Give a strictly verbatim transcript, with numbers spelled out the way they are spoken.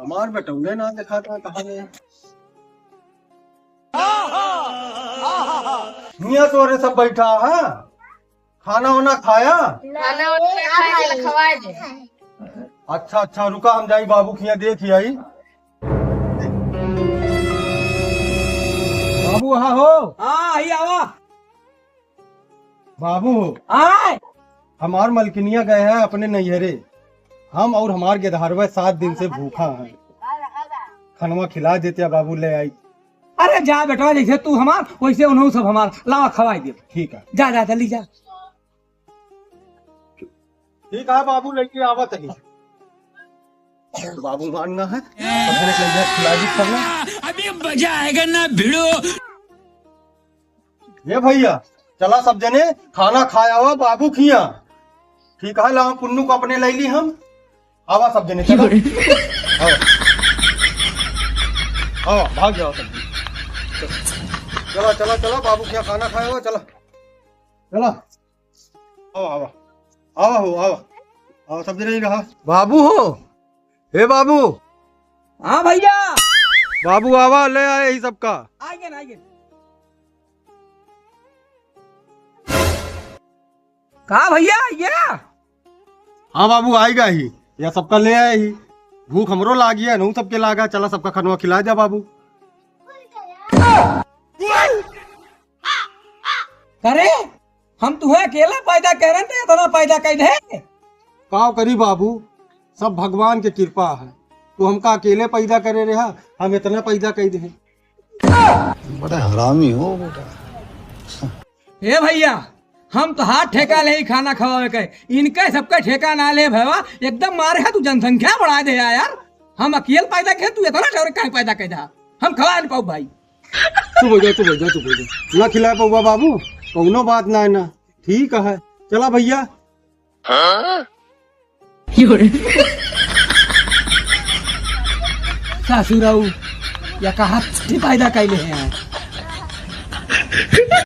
हमार बेटौले ना देखात है, कहाँ गया? हियाँ तोरे सब बैठा है, खाना वाना खाया? खाना वाना ना खाए, चला खवाए दे। अच्छा, अच्छा, रुका, हम जाई बाबू के हियाँ देख आई। बाबू, हाँ हो? हाँ, आई आवा। बाबू, आय! हमार मलकिनिया गए हैं अपने नैहरे। हम और हमार गेदहरवा सात दिन से भूखा हैं। खनवा खिला देते बाबू, ले आई। अरे जा बेटवा, जैसे तू हमार, वैसे उन्हों सब हमार। लावा, खवाई दे। ठीक है। जा, जा, जल्दी जा। ठीक है बाबू, लेके आवत ही। बाबू मानना है, खिला दी खाना। अभी मजा आएगा ना भिड़ो। ये भैया, चला सब जने खाना खाया हुआ बाबू खिया। ठीक है, लाओ पुन्नू को अपने ले ली हम। आवा सब जने, चलो। आवा। आवा, भाग जाओ सब। चला, चला, चला, बाबू खिया खाना खाया हुआ, चला। चला। आवा, आवा। आवा हो, आवा। आवा, सब जने ही रहा। बाबू हो। हे बाबू। हाँ भैया। बाबू आवा, ले आए ही सबका। आ गए, आ गए। का भैया, ये? हाँ बाबू, आइगा ही। या सबका ले आए ही। भूख हमरो लागी है, नू सबके लागा। चला सबका खनवा खिला जा बाबू। अरे, हम तुहे अकेला पैदा करेन, तो इतना पैदा कर दे। का करी बाबू, सब भगवान के कृपा है। तू हमका अकेले पैदा करे रहा, हम इतना पैदा कर दे। बड़ा हरामी हो बेटा। ए भैया, हम तो हाथ ठेका ले ही खाना खवावे के, इनके सबके ठेका ना ले भैया, एकदम मारे है तू, जनसंख्या बढ़ा दे यार। हम अकेल पैदा के, तू इतना डर काहे पैदा कर दे, हम खवा नहीं पाऊ भाई। चुप हो जा, चुप हो जा, चुप हो जा। ना खिला पउबा बाबू, कउनो बात ना है ना। ठीक है, चला भैया। हाँ? ससुरऊ, या कहा पैदा कैले हैं?